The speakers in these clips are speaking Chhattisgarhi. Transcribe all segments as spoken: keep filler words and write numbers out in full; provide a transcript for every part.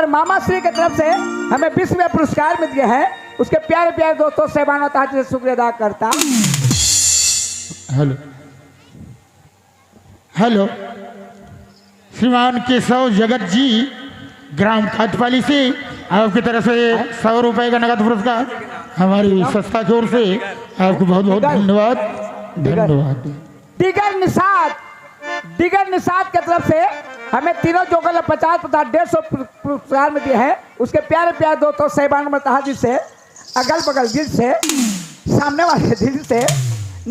मामा श्री के तरफ से हमें बीस रुपया पुरस्कार मिल गया है। उसके प्यारे प्यारे दोस्तों, साहिबान और ताज से शुक्रिया अदा करता। हेलो, हेलो, श्रीमान केशव जगत जी, ग्राम खातपाली से, आपकी तरफ से सौ रुपए का नगद पुरस्कार हमारी संस्था की ओर से। आपको बहुत बहुत धन्यवाद। धन्यवाद। डिगर निषाद, डिगर निषाद के तरफ से हमें तीनों जोगल पचास पचास डेढ़ सौ पुर- पुरस्कार में दिए हैं। उसके प्यारे प्यारे दोस्तों, साहिबान और ताज से, अगल बगल दिल से, सामने वाले दिल से,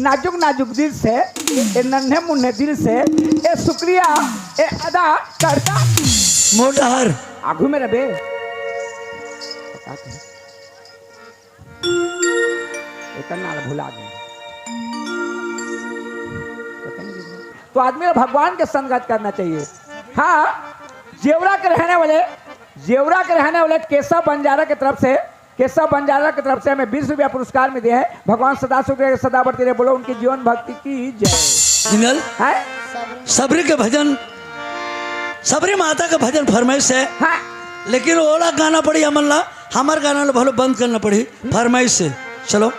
नाजुक नाजुक दिल से, ए नन्हे मुन्ने दिल से, ए शुक्रिया ए अदा करता। मोटहर। आगू में रबे। एकर नाल भुला दे। तो आदमी को भगवान के संगत करना चाहिए। हाँ, जेवरा के रहने वाले, जेवरा के रहने वाले केशव बंजारा की तरफ से, केशव बंजारा की तरफ से हमें बीस रुपया पुरस्कार में दिए हैं। भगवान सदा सुख रहे, सदा बढ़ती रहे। बोलो उनकी जीवन भक्ति की जय। मिनल, है? सबरी के भजन, सबरी माता के भजन फरमाइश है। हाँ। लेकिन ओला गाना पड़ी हमन ला, हमार गाना ला भलो बंद करना पड़ी फरमाइश से। चलो।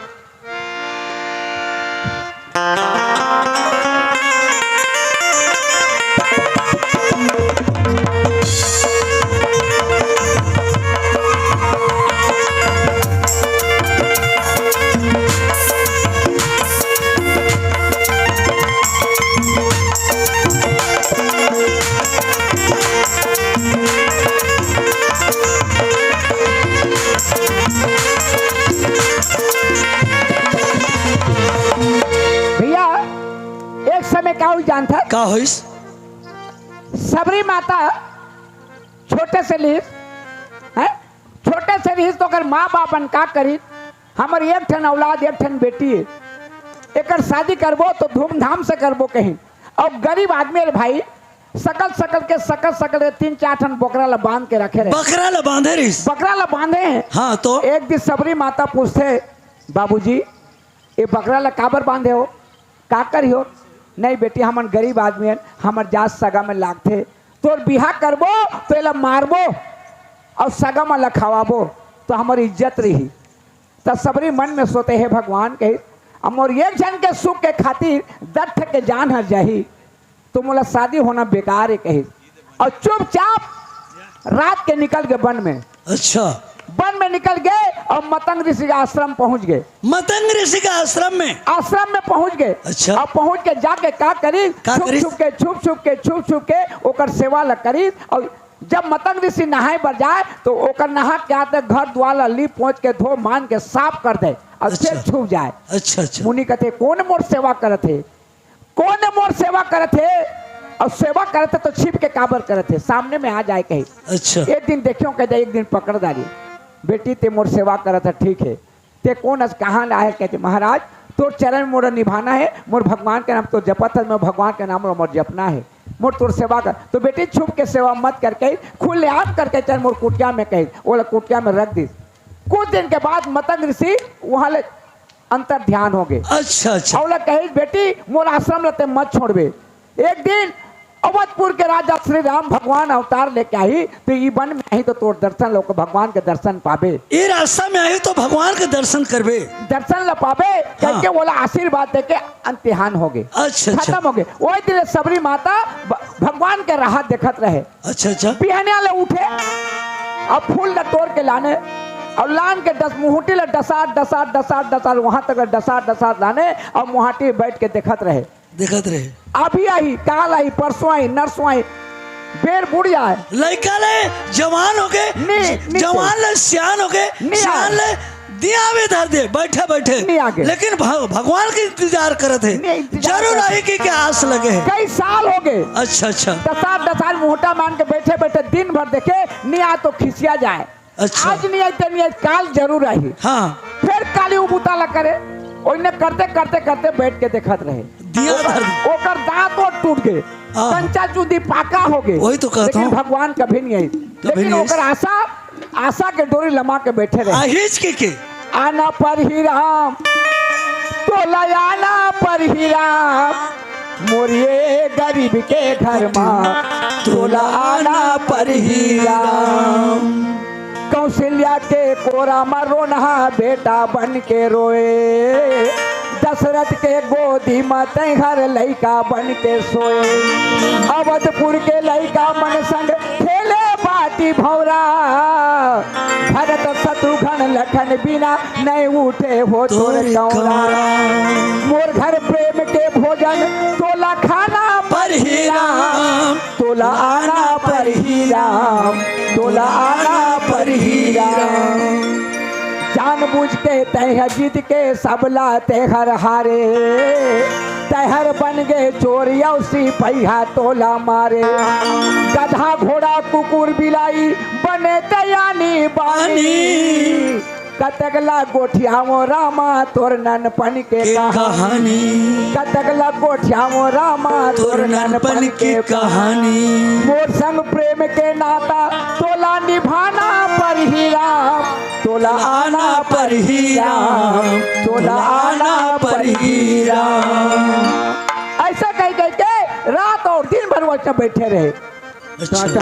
भैया, एक समय का हुई जानता? का होइस? सबरी माता छोटे से लीस, हैं? छोटे से लीस तो ओकर माँ बाप मन का करी? हमर एक ठन औलाद, एक ठन बेटी है, एकर शादी करबो तो धूमधाम से करबो कहीं। अब गरीब आदमी रे भाई, सकल सकल के, सकल सकल के तीन चार ठन बोकरा ला बांध के रखे रहे। बकरा ला बांधे रहिस। बकरा ला बांधे हैं। हाँ, तो? एक दिन सबरी माता पूछथे, "बाबूजी, ये बकरा ला काबर बांधे हो? का करी हो?" "नहीं बेटी, हमन गरीब आदमी हन, हमर जात सगा में लागथे, तोर बिहा करबो तो एला मारबो, अउ सगा मन ला खवाबो, तो हमर इज्जत रही।" त सबरी मन में सोचे, "हे भगवान," कही, "अब मोर एक झन के सुख के खातिर दस ठे के जान हर जाही, तो मोला शादी होना बेकार है," कही। अउ चुपचाप रात के निकल गे बन में। अच्छा। बन में निकल गे अउ मतंग ऋषि के आश्रम पहुंच गे। मतंग ऋषि के आश्रम में? आश्रम में पहुंच गे। अच्छा। अउ पहुंच के जाके का करी? का छुप करी? छुप के, छुप छुप के, छुप छुप के ओकर सेवा ल करी। अउ जब मतंग ऋषि नहाए बर जाए, तो ओकर नहा के आते घर दुआर ला लीप पोंछ के, धो मान के, साफ कर दे, अउ अच्छा। फिर छुप जाए। अच्छा, अच्छा। मुनि कथे, "कोन मोर सेवा करत हे? कोन मोर सेवा करत हे? अउ सेवा करत हे, तो छिप के काबर करत हे? सामने में आ जाए," कही। अच्छा। एक दिन देखियो, कह दे, एक दिन पकड़ डारी, "बेटी, ते मोर सेवा करत हे, ठीक है, ते कोन अस, कहाँ ला है?" कहते, "महाराज, तोर चरण मोर निभाना है, मोर भगवान के नाम तो जपत है, मोर भगवान के नाम मोर जपना है, मोर तोर सेवा कर।" तो बेटी छुप के सेवा मत करके, खुलेआम करके चल मोर कुटिया में, कही, ओला कुटिया में रख दी। कुछ दिन के बाद मतंग ऋषि वहां ले अंतर ध्यान हो गए। अच्छा, अच्छा। ओला कही, "बेटी, मोर आश्रम ला ते मत छोड़बे।" एक दिन अवधपुर के राजा श्री राम भगवान अवतार लेके आही, तो ई बन में आही तो तोर दर्शन लोग भगवान के दर्शन पाबे। ए रास्ता में आही तो भगवान के दर्शन करबे। दर्शन ल पाबे, हाँ। करके ओला आशीर्वाद देके अंतिहान हो गए। अच्छा, अच्छा। खत्म हो गए। वही दिन सबरी माता ब-, भगवान के राह देखत रहे। अच्छा, अच्छा। बिहनिया ले उठे अउ फूल ल तोड़ के लाने अउ लान के डस-, मुहूटी ल डसार, डसार, डसार, डसार, वहां तक ल डसार, डसार लाने अउ मुहाटी बैठ के देखत रहे। देखत रहे। अभी आही, काल आही, परसों आही, नरसों आही, बेर बुड़ जाए। लइका ले जवान होके, नी, नी जवान ले सियान होके, नी सियान आए। ले दिया भी धर दे, बैठे बैठे। नी आगे। लेकिन भ-, भगवान के इंतजार करत हे। नी, इंतजार जरूर करत हे। आही के, के आस लगे हे। कई साल हो गए। अच्छा, अच्छा। दसार, दसार मुहूटा मान के बैठे बैठे दिन भर देखे, नी आ तो खिसिया जाए। अच्छा। आज नहीं आई, ते नहीं आई, काल जरूर आई। हाँ। फिर काली उ बूता ला करे, ओइने करते, करते, करते बैठ के देखत रहे। दिया ओकर, धर ओकर दांत ओर टूट गए, हाँ। कंचा चूंदी पाका हो गए। वही तो कहता लेकिन हूँ। भगवान कभी नहीं आई। कभी लेकिन नहीं आई। ओकर आशा, आशा के डोरी लमा के बैठे रहे। आहिज के के? आना पर ही राम, तोला आना पर ही राम, मोर ये गरीब के घर मा तोला आना परही राम। कौशल्या के कोरा मा रोनहा बेटा बन के रोए, दशरथ के गोदी मा तैहर लइका बन के सोए। अवधपुर के लइका मन संग खेले बाटी भौरा, भरत शत्रुघ्न लखन बिना नहीं उठे हो तोर तोर कौरा। कौरा। मोर घर प्रेम के भोजन तोला खाना परही राम, तोला आना परही राम, तोला आना परही राम। जानबूझ के तैं ह जीत के सबला तैहर हारे, तैहर बन गे चोर अउ सिपहिया तोला मारे। गधा घोड़ा कुकुर बिलाई बने तैयानी बानी। कतक ला गोठियावो रामा तोर ननपन के के कहानी। कहानी। कतक ला गोठियावो रामा तोर तोर ननपन ननपन के के कहानी। मोर संग प्रेम के नाता तोला निभाना परही राम, तोला आना परही राम, तोला आना परही राम। ऐसा कह कह के रात और दिन भर वैसे बैठे रहे। अच्छा।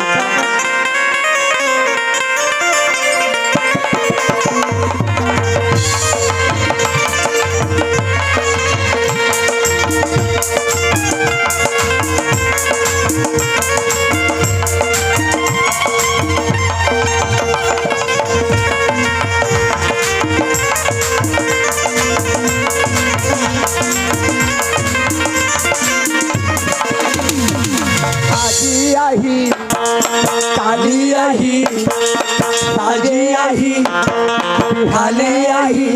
आजी आही, काली आही, साजी आही, बिहाली आही,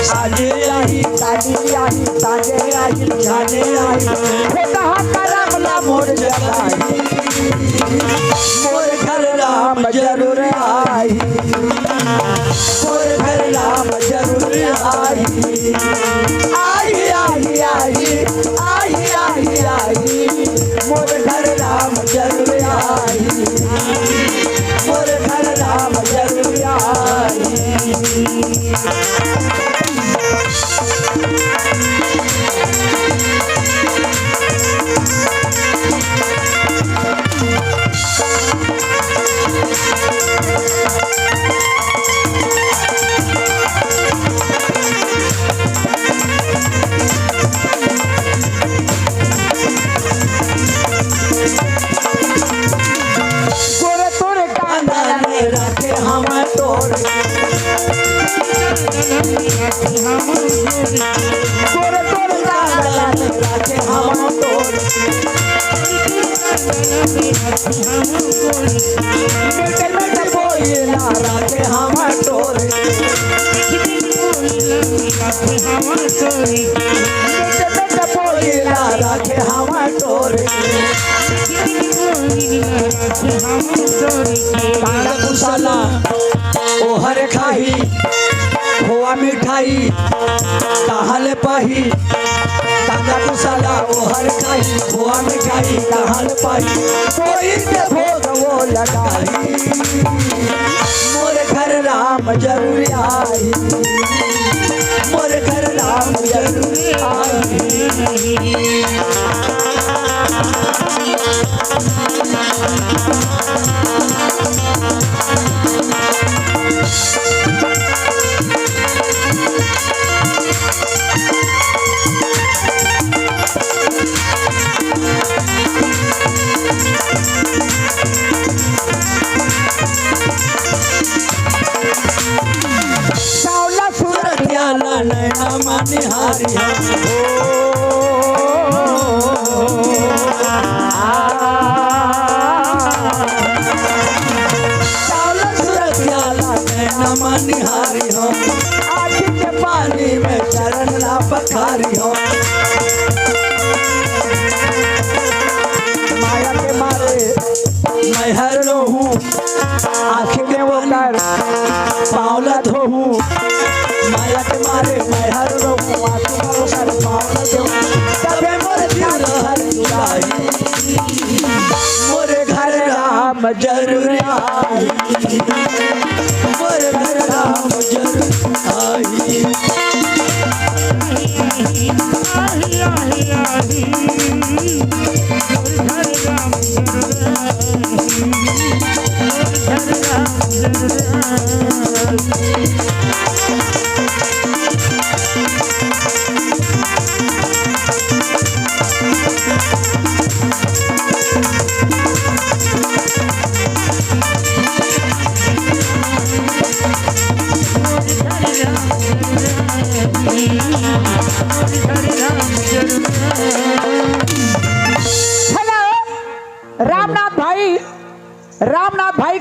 साजे आही, काली आही, साजे आही, बिहाली आही। खोदहा करम ला मोर जगाही। मोर घर राम जरूर आही। मोर घर राम जरूर आही। आही, आही, आही, आही, आही, आही। मोर घर राम जरूर आही। मोर घर राम जरूर आही। गोरे तोरे कांदा में रखे हम तोर। गोरे तोरे कांदा में रखे हम तोर। मीठे मीठे बोली ना रखे हम तोर। मीठे मीठे बोली ना रखे हम तोर। कांदा कुसला ओहर खाही, खोआ मिठाई कहाँ ले पाही। कांदा कुसला ओहर खाही, खोआ मिठाई कहाँ ले पाही। कोई के भोग वो लगाही। मोर घर राम जरूर आही। मोर घर राम जरूर आही। सावला सूरत वाला नैना मा निहारी हम। ओ, आ। सावला सूरत वाला नैना मा निहारी हम। आँखी के पानी में चरण ला पखारी हम। माया के मारे मैं हर रोहूँ। आँखी में ओकर पाँव ला धोहूँ। माया के मारे मैं हर रोहूँ, आँखी में ओकर पाँव ला धोहूँ। तबे मोर दिल हर जुड़ाही। मोर घर राम जरूर आही। मोर घर राम जरूर आही। आही, आही, आही। हेलो, रामनाथ भाई, रामनाथ भाई।